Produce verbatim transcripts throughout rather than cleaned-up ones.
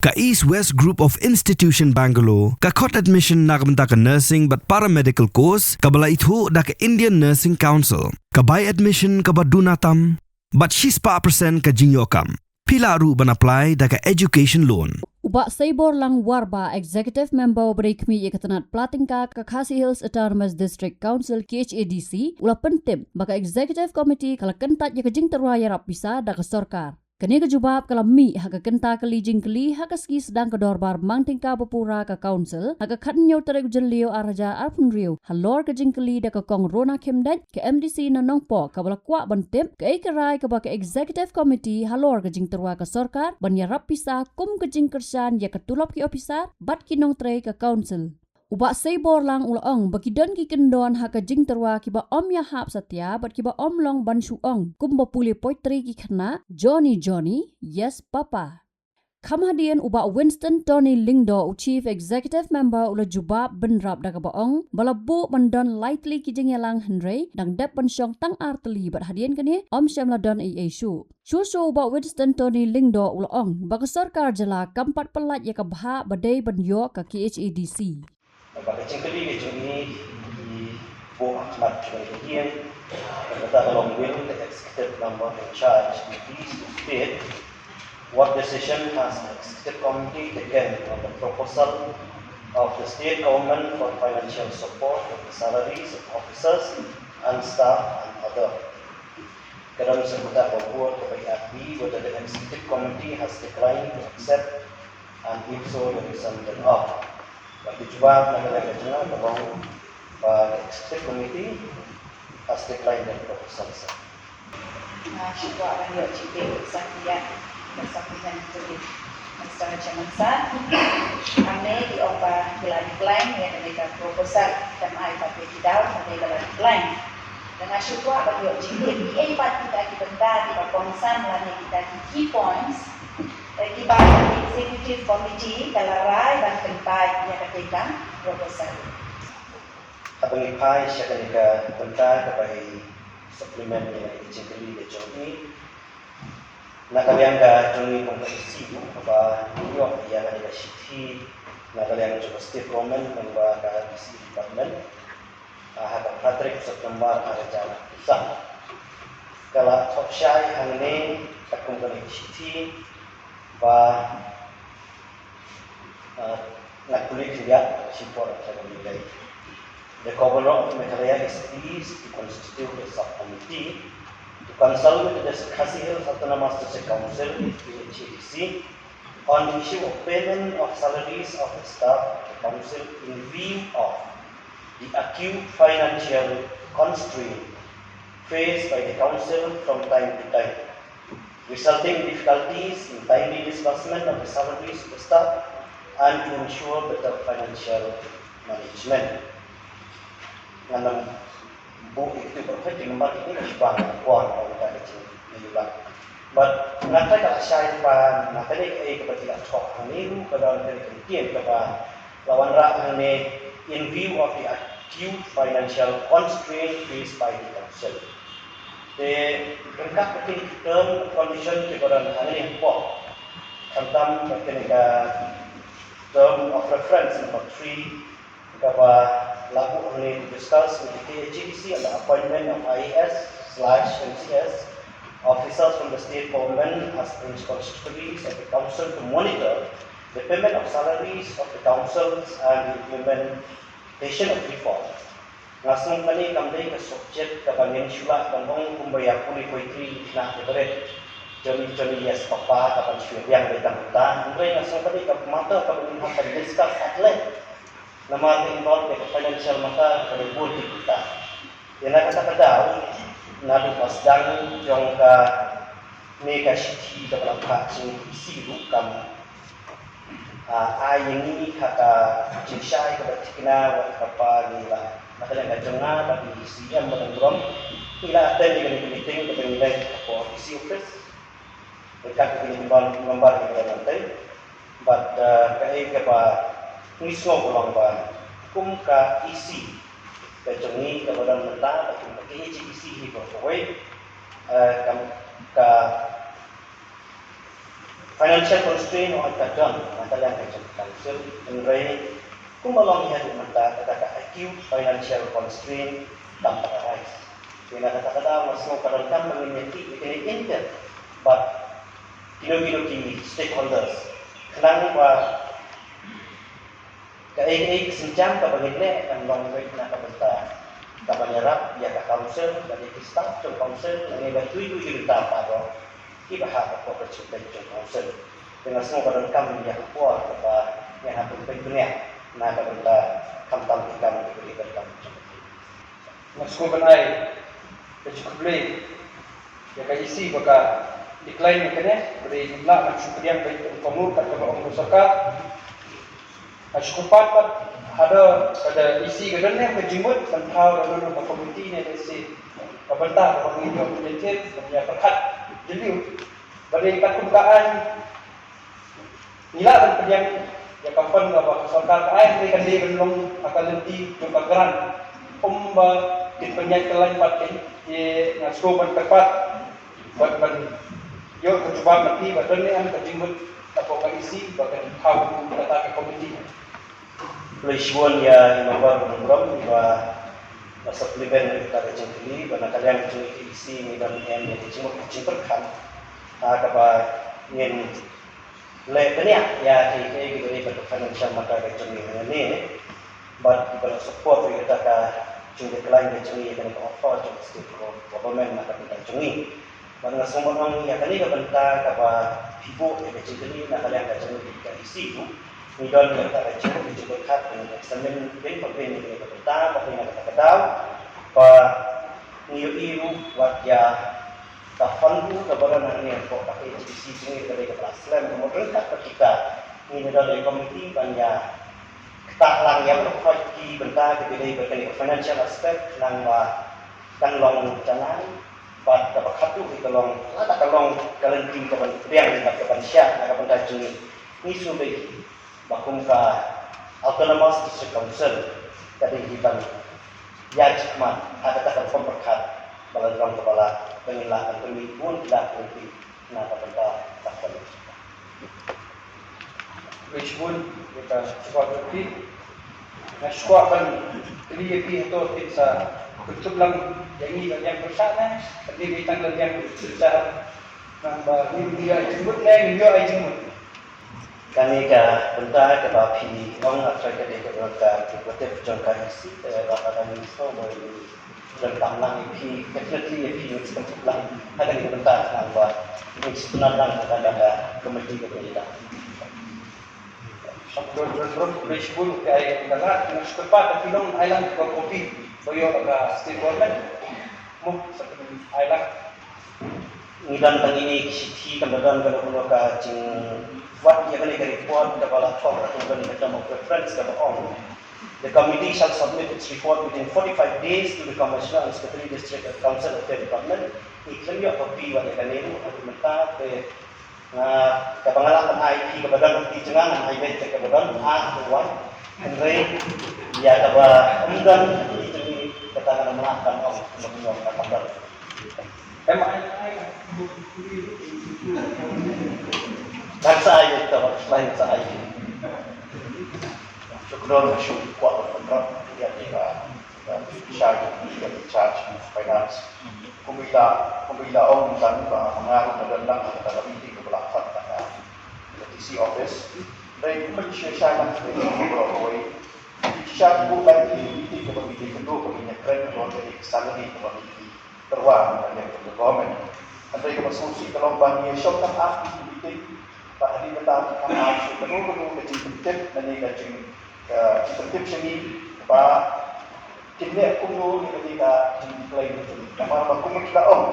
Ka East West Group of Institution Bangalore ka khot admission na ka bynta ka nursing bad paramedical course kaba la ithuh da ka Indian Nursing Council. Ka bai admission kaba duna tam bad shispah percent ka jingïoh kam. Phi lah ruh ban apply da ka education loan. U Bah Seiborlang Warbah, Executive Member uba dei khmih ïa ka tnat Platyngka ka Khasi Hills Autonomous District Council, K H A D C, u la pyntip ba ka Executive Committee ka la kyntait ïa ka jingtyrwa ïarap pisa da ka sorkar. Kane ka jubab ka la mih ha ka kynta kali jingkylli ha ka sngi sdang ka dorbar mang tyngka ba pura ka Council ha ka khathynñiew tarik u Jylliew ar hajar arphew hynriew, halor ka jingkylli da ka Kong Rona Khymdeit, ka M D C na Nongpoh, kaba la kwah ban tip kaei ka rai kaba ka Executive Committee halor ka jingtyrwa ka sorkar ban ïarap pisa kum ka jingkyrshan ïa ka tulop ki ophisar bad ki nongtrei ka Council. U Bah Seiborlang u la ong ba ki don ki kyndon ha ka jingtyrwa kiba ym ïahap satia bad kiba ym long ban shu ong, kumba pule poetry ki khynnah, Johnny Johnny, yes papa. Kham hadien u Bah Winston Tony Lyngdoh, u Chief Executive Member, u la jubab bynrap da kaba ong ba la buh ban don lai tylli ki jingïalang, hynrei dang dep ban shong tang ar tylli bad hadien kane ym shym la don ei ei shuh. Shuh shuh u Bah Winston Tony Lyngdoh u la ong ba ka sorkar jylla kam pat pyllait ïa ka bhah ba dei ban ïoh ka K H A D C. Ba ka jingkylli ka jong i, i buh ha khmat jong ka ïing, ka kata ka long will the executive member in charge be pleased to state what decision has the executive committee taken on the proposal of the state government for financial support of the salaries of officers and staff and other. Ka don sa kata ka buh kaba ïa phi whether the executive committee has declined to accept, and if so, the reason thereof. Bad ka jubab na ka liang ka jong nga ka long ba the executive committee has declined that proposal, sir. Nga shu kwah ban ïoh jingtip sa ki ïa ka supplementary, Mister Chairman, sir. Hangne ki ong ba ki la decline ïa kane ka proposal, kam ai pat ïa ki daw, hangne ba la decline. Te nga shu kwah ban ïoh jingtip, kiei pat kita ki bynta kiba kongsan lane kita ki key points, eh, kiba ka executive committee ka la rai ban pynbeit ïa kata ka proposal. Haba ngi phai sha kane ka bynta kaba i supplement ïa ka jingkylli ka jong i, na ka liang ka jong i kum ka E C ruh, haba ngi ïoh ïa kane ka shithi na ka liang jong ka state government lyngba ka E C department, ah, ha ka phra tarik September ar hajar arphew san, ka la thoh shai hangne katkum kane ka shithi ba, ah, nga pule khyndiat, shipor ka jong i. The Governor of Meghalaya is pleased to constitute a subcommittee to consult with the Khasi Hills Autonomous District Council, K H A D C, on the issue of payment of salaries of the staff of the council in view of the acute financial constraint faced by the council from time to time, resulting in difficulties in timely disbursement of the salaries of the staff and to ensure better financial management. Ngan ym buh ïa kito baroh ki number kine, ki bang por ba ka jingïohi. But nga trai ka la shai ba na kane kaei kaba ki la thoh hangne ruh ka don kane ka ktien kaba la wanrah hangne, in view of the acute financial constraint faced by the council. Te ryngkat bad kine ki term condition kiba don hangne hapoh, khamtam bad kane ka term of reference number three, kaba la buh hangne, to discuss with the K H A D C on the appointment of I A S slash M C S officers from the state government as principal secretaries of the council to monitor the payment of salaries of the councils and the implementation of reform. Nga sngew kane kam dei ka subject kaba ngin shu lah ban ong kumba ïa pule poetry, khynnah favorite, Johnny Johnny yes papa, kaban shu ïa biang dei tang kumta. Hynrei nga sngew kane ka matter kaba ngin hap ban discuss at length. Namar ka involve ïa ka financial matter kaba bun ki kumta. Ïa na kata ka daw, naduh ba sdang jong kane ka shithi kaba la phah sha ngi, ka E C ruh kam ah, ai ïa ngi ha ka jingshai kaba thikna, wat kaba ngi la, na ka liang ka jong nga bad i C M Madan Burom, ngi la attend ïa kane ka meeting kaba ngi leit hapoh E C office. Ryngkat bad kine ki ban, member ngi la attend. Bad, ah, kaei kaba ngi sngew ka long ba kum ka E C ka jong ngi kaba don mynta, bad kum ka K H A D C hi baroh kawei, ah, ka, ka Financial constraint hooid ka don na ka liang ka jong ka council, hynrei kumba long ïa ka mynta kata ka acute financial constraint kam pat arise. Te na kata ka daw nga sngew ka donkam ba ngin ïathuh ïa kine in depth bad kino kino ki stakeholders khnang ba kaei kaei ka sienjam kaba ngin leh kan long beit na ka bynta kaban ïarap ïa ka council bad ïa ki staff jong council, lane ban tui tui ki bynta baroh kiba hap hapoh ka jingpeit jong council. Te nga sngew ba donkam ïa ka por kaba ngin hap ban peit bniah na ka bynta khamtam ki kam kiba dei ban kam jong ka. Nga sngewbha ban ai ka jingkhublei ïa ka E C ba ka decline ïa kane, ba dei ba la shu pdiang beit kum ka mut kat kaba ong ka sorkar. Nga sngewbha pat haba ka da E C ka don ne ka jingmut ban thaw da don ka komiti ne da E C ka bynta kaba ngi ïoh ban ïathied ban ïa pyrkhat jylliew. Ba dei katkum ka aiñ ngi lah ban pdiang ïa ka fund kaba ka sorkar ka ai, hynrei kan dei ban long ha ka lynti jong ka grant. Kumba kin pynïaid kyllaiñ pat kin, te nga sngewbha ban kyrpad bad ban ïoh ka jubab na phi ba don ne em ka jingmut na ka E C ba kan thaw kata ka komiti. Khublei shibun ïa i Member Nongrum ba la supplement ïa kata ka jingkylli, ba na ka liang jong i E C ngi don em ïa ka jingmut ka jingpyrkhat ha kaba ngin leh bniah ïa kiei kiei kiba dei bad ka financial matter ka jong ngi hangne, bad kiba la support ïa kata ka jingdecline ka jong ngi ïa kane ka offer jong ka state government na ka bynta jong ngi. Bad nga sngewbha ban ong ïa kane ka bynta kaba phi buh ïa ka jingkylli na ka liang ka jong ngi ka E C tu, ngi don ïa kata ka jingbuh ka jingpyrkhat, ngi examine beiñ pa beiñ ïa kane ka bynta, bad na kata ka daw ba ngi ïohi ruh wat ïa ka fund ruh kaba don hangne hapoh ka H D C jong ngi ka dei kaba la slem, ka mut ryngkat bad kita ngin ïa don ïa ka komiti ban ïa ktah lang ïa baroh ki bynta kiba dei bad kane ka financial aspect, khnang ba kan long janai bad kaba khatduh ka long, lada ka long ka lynti kaban pdiang bad kaban shah na ka bynta jong ngi. Ngi sngewbha ba kum ka Autonomous District Council ka dei hi ban ïaid shakhmat ha kata ka rukom pyrkhat ba la long kaba la, ba ngin lah ban pynmih bun ki dak lynti na ka bynta ka fund. Khublei shibun ïa ka jubab jong phi. Nga sngewbha ban kylli ïa phi hato phin sa pynkup lang ïa ngi ban ïeng pyrshah ne, ban ïeng tang ban ïeng pyrshah. Nang ba ngin ïoh ai jingmut ne ngin ïoh ai jingmut. Kane ka bynta kaba phi ong, nga tharai ka dei kaba ka prerogative jong ka E C, te ba ka dang ïoh ba ïoh. Donkam lang ïa phi, definitely ïa phi ngin sa pynkup lang ha kane ka bynta, khnang ba ngin sa pynlong lang ha kane ka komiti kaba ïadei. Khublei shibun, khublei shibun, khublei shibun. Nga sngewbha ba phi long ai lang ka kopi ba ïoh ka state government. Mo sa pyn ai lang. Ngi don tang ine ki shithi, kam da don kano kano ka jingwad ïa kane ka report kaba la thoh, ka don ka term of reference kaba ong, "The committee shall submit its report within forty-five days to the Commissioner and Secretary District Council Affairs Department." Ngi khlem ïoh copy wat ïa kane ruh ha ka mynta, te nga, kaba nga lah ban ai ïa phi kaba don ha kti jong nga, ngan ai beit kaba don ha kti jong nga. Hynrei ïa kaba ym don ha kti jong ngi, kata ngan ym lah ban ong, kaba ym don, kaba ym don. Em ai, ai, ai. Ngan sa ai ïa ka, ngan sa ai. Shu kynnoh, shu kwah ban pynrap ïa ka, ïa ka, ïa ka in charge of finance. Kumba i la, kumba i la ong mynta ba ma nga ruh nga don lang ha kata ka meeting kaba la khot ha ka D C office. Dei kumba shu shai lang, dei kumba kawei. Shu buh lai ki meeting kaba ngi dei kynduh, kaba ngi kren halor ka salary kaba ngi tyrwa na ka liang ka government. Hynrei kaba sngewsih ka long ba ngi shong tang ar ki meeting, ba hadien kata ki kam ar shu kano kano ka jingpyntip, lane ka jing, ka jingpyntip sha ngi ba kin leh kumno ïa kane ka jingdecline ka jong ngi. Namar ba kumba ki la ong,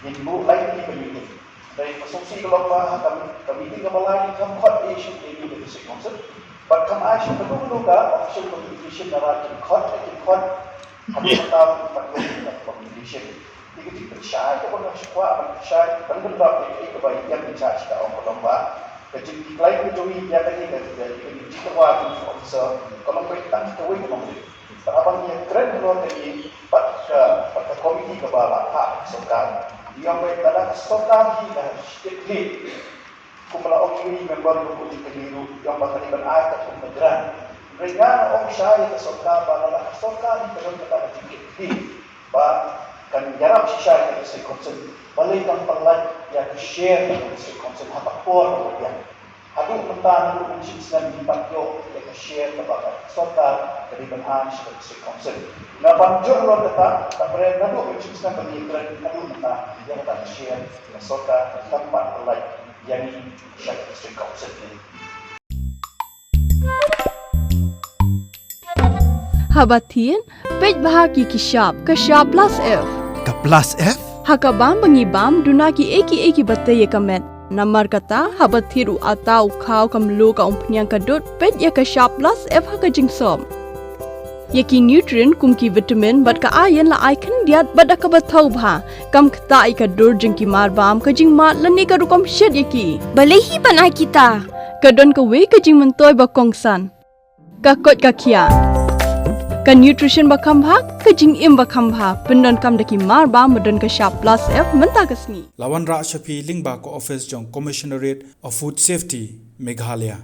ngin buh lai ki meeting. Hynrei kaba sngewsih ka long ba ha ka, ka meeting kaba lai kam khot ïa shuh ïa ngi ka district council. Bad kam ai shuh kano kano ka official communication, namar kin khot, kin khot. Hadien kata pat ka communication. Te ka jingpynshai kaba nga shu kwah ban pynshai, ban pynrap ïa kaei kaba i Ïam in charge ka ong ka long ba ka jingdecline ka jong ngi ïa kane ka, ka, ka jingtyrwa jong u officer ka long beit tang kawei ka long beit. Bad haba ngi ïakren halor kane bad ka, bad ka komiti kaba la phah ha ka sorkar, ngi ong beit lada ka sorkar hi ka state leh Kumba la ong ïa i member ruh, u dei ka liang ruh ïa ba ka dei ban ai katkum ka grant. Hynrei nga ong shai ïa ka sorkar ba lada ka sorkar ka don kata ka jingkit khlieh ba kan ïarap shisha ïa ka District Council, balei kan pyllait ïa ka share ïa ka District Council ha ka por kaba biang. Haduh mynta naduh mynshem snem ngim pat ïoh ïa ka share kaba ka sorkar ka dei ban ai sha ka District Council. Nga ban jur halor kata, ta pyrshah naduh mynshem snem ba ngi kren haduh mynta ïa kata ka share ka sorkar kam pat pyllait ïa ngi sha ka District Council. Haba thied, peit bha ki ki shap, ka shap plus F. Ka plus F? Ha ka bam ba ngi bam, duna ki ei ki ei kiba tei ïa ka met. Namar kata, haba thied u atta, u khaw, ka mluh, ka umphniang, ka dud, peit ïa ka shap plus F ha ka jingsop. Ïa ki nutrient kum ki vitamin bad ka iron la ai khyndiat bad da kaba thaw bha. Kam ktah ïa ka dur jong ki marbam, ka jingmad lane ka rukom shet ïa ki. Balei hi ban ai kita? Ka don kawei ka jingmyntoi ba kongsan. Ka koit ka khiah. Ka nutrition ba kham bha, ka jingim ba kham bha, pyndonkam da ki marbam ba don ka shap plus F mynta ka sngi. La wanrah sha phi lyngba ka office jong Commissionerate of Food Safety, Meghalaya.